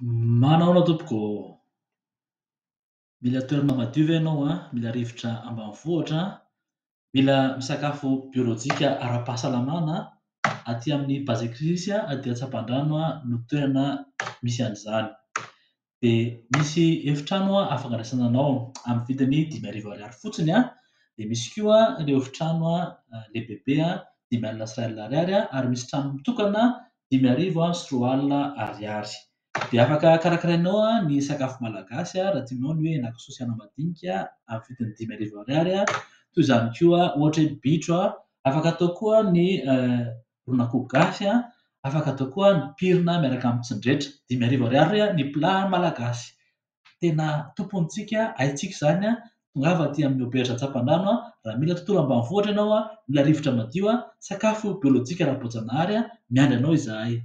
Manahoana tompoko ô! Mila toerana madio ve ianao an? Mila rivotra ambanivohitra an? Mila misakafo biolojika ara-pahasalamana an? Aty amin'ny Base Eclus aty Antsapandrano no toerana misy an'izany. Dia misy efitrano afaka andraisana anao amin'ny vidiny 5000 ariary fotsiny an! Dia misy koa ireo efitrano lehibebe 150 ariary ary misy trano mitokana 2005 ariary. Dia afaka karakarainao ny sakafo malagasy raha tianao ny hoe henakisoa sy anamadinika amin'ny vidiny 5000 ariary. Toy izany koa ohatra hoe bitro, afaka atao koa ny ron'akoho gasy, afaka atao koa ny pirina miaraka amin'ny tsindretra. 5000 ariary ny plat malagasy. Tena tompontsika, haintsika izany. Tongava aty amin'ny auberge Antsapandrano raha mila tontolo ambanivohitra ianao, mila rivotra madio, sakafo biolojika ara-boajanahary, miandry anao izahay.